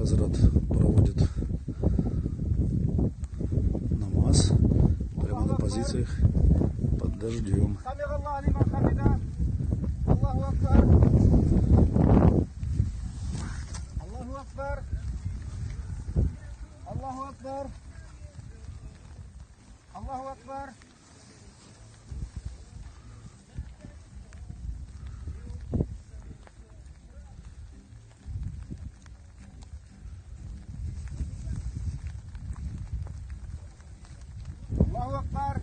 Хазрат проводит намаз прямо на позициях под дождем. Аллаху Акбар! Аллаху Акбар! Аллаху Акбар! Аллаху Акбар!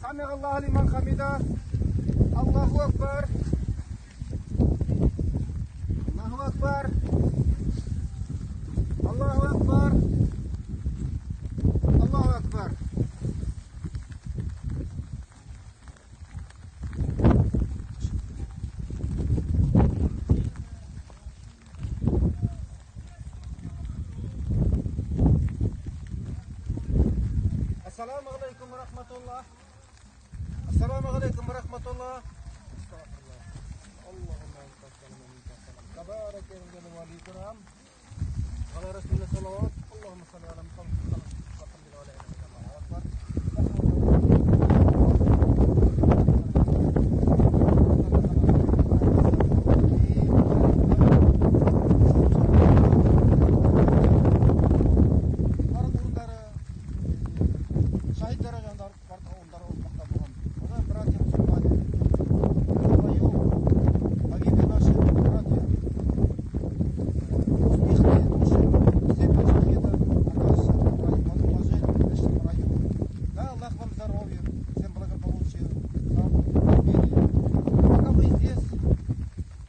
Самигаллаху лиман хамида! Аллаху Акбар! Аллаху Акбар! Аллаху Акбар! Аллаху Акбар! Ассаламу алейкум ва рахматуллах. Ассаламу алейкум ва рахматуллах. Аллахумма анта салам ва минка салам. Табарак я jalal wal ikram. Ala rasulina salawat. Аллахумма салли аля Мухаммад. Аллаху акбар.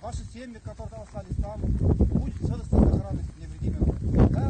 Ваши семьи, которые там остались там, будет целостность, сохранность, невредимым. Да,